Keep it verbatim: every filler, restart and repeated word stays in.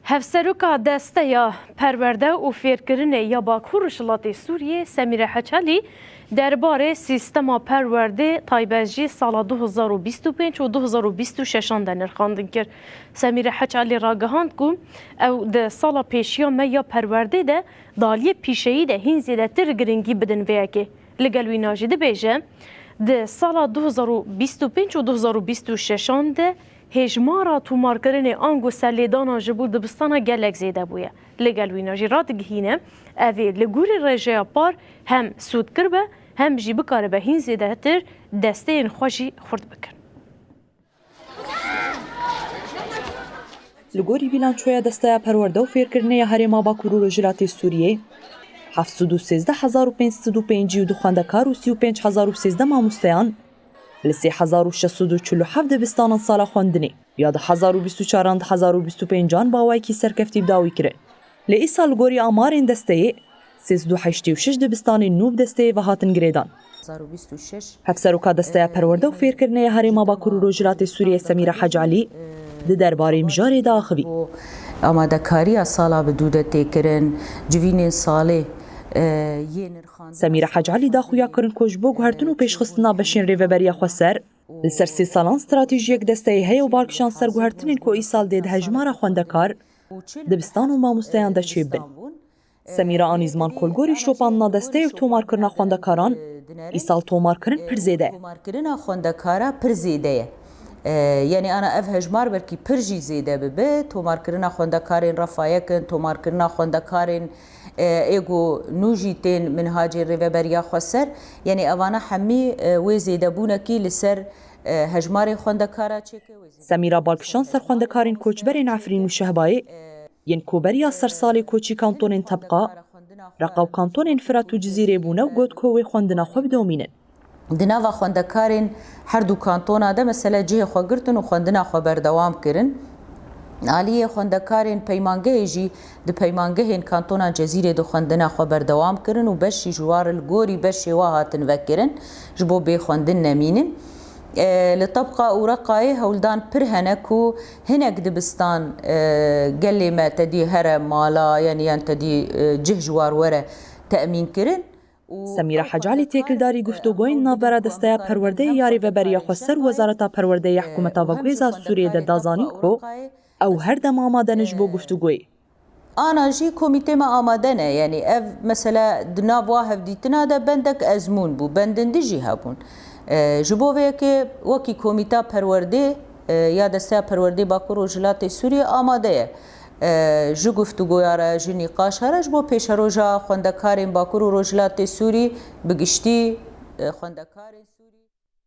Hevseroka Desteya Perwerde û Fêrkirinê ya Bakur Rojhilatê Sûriyê Semîre Heçelî derbarê sîstema perwerdê taybet jî sala du hezar û bîst û pênc û du hezar û bîst û şeşan de nirxandin kir. Semîre Heçelî ragihand ku ew di sala pêşiya me ya perwerdê de di aliyê pîşeyî de hîn zêdetir giringî bidin vê yekê. Li gel wîna jî dibêje, di sala du hezar û bîst û pênc û du hezar û bîst û şeşan de hêjmara tomarkirinê ango serlêdanan ji bo dibistana gelek zêde bûye. Li gel wîna jî radigihîne, ev ê li gorî rêjeya par hem sûdkir be, hem jî bikaribe hîn zêdetir desteyên xwe jî xurt bikin. Li gorî bîlançoya Desteya Perwerde û Fêrkirinê ya Herêma Bakur û Rojhilatê Sûriyê, heft sed û sêzdeh hezar û pênc sed û pêncî û du xwendekar û sî û pênc hezar û sêzdeh mamosteyan li sê hezar û şeş sed û çil û heft dibistanan sala xwendinê ya du hezar û bîst û çaran, du hezar û bîst û pêncan bi awayekî serkeftî bi dawî kirin. Lê îsal li gorî amarên desteyê, sê sed û heştê û şeş dibistanên nû bi desteyê ve hatin girêdan. Hevseroka Desteya Perwerde û Fêrkirinê ya Herêma Bakur û Rojhilatê Sûriyê Semîre Hec Elî di derbarê mijarê de axivî. Amadekariya sala bi dû de tê kirin, civînên salê, e, yê nirxandin. Semîre Hec Elî da xuya kirin ku ji bo guhertin û pêşxistina beşên Rêveberiya Xweser, li ser sê salan stratejiyek desteyê heye û bal kişand ser guhertinên ku îsal dê di hejmara xwendekar, dibistan û mamosteyan de çêbibin. Semîra anî ziman ku li gorî şopandina desteyê û tomarkirina xwendekaran, îsal tomarkirin pir zêde ye. Tomarkirina xwendekara pir zêde ye. E, yanî ana ev hejmar belkî pir jî zêde bibe. Tomarkirina xwendekarên refa yek in, tomarkirina xwendekarên, e, ê ku nû jî tên minhacên Rêveberiya Xweser. Yanî evana hemî, e, wê zêdebûnekî li ser, e, hejmarê xwendekara çêke wê zêde. Semîra bal kişand ser xwendekarên koçberên Efrîn û Şehbayê, yên ku beriya ser salê koçî kantonên Tebqa, Reqa û kantonên Firat û Cizîrê bûne û got ku wê xwendina xwe bidomînin. Di nava xwendekarên her du kantona de mesela cihê xwe girtin û xwendina xwe berdewam kirin. Aliyê xwendekarên peymangehê jî di peymangehên kantona Cezîrê de xwendina xwe berdewam kirin û beşî ji wan re li gorî beşê wa hatin vekirin, ji bo bê xwendin nemînin. E, li Tebqa û Reqayê hewldan pir hene ku hinek dibistan, e, gelê me tedî here mala, yanî yan tedî, e, cih ji war were te'mîn kirin. Semîra Hec Elî têkildarî guftûgoyên navbera Desteya Perwerdeyê ya Rêveberiya Xweser û Wezareta Perwerdeyê ya Hikûmeta Veguhêza Sûriyê de da zanîn ku ew her dem amade ne ji bo guftûgoyê. Ana jî komîtê me amade ne, yanî ev mesele di nav wa hevdîtina de bendek ezmûn bû, bendin din jî hebûn. E, ji bo vê yekê wekî komîta perwerdê, e, ya Desteya Perwerdê Bakur Rojhilatê Sûriyê amade ye. E, ji guftûgoya re, ji nîqaşa re, ji bo pêşeroja xwendekarên Bakur û Rojhilatê Sûrî bi giştî, e, xwendekarên Sûrî.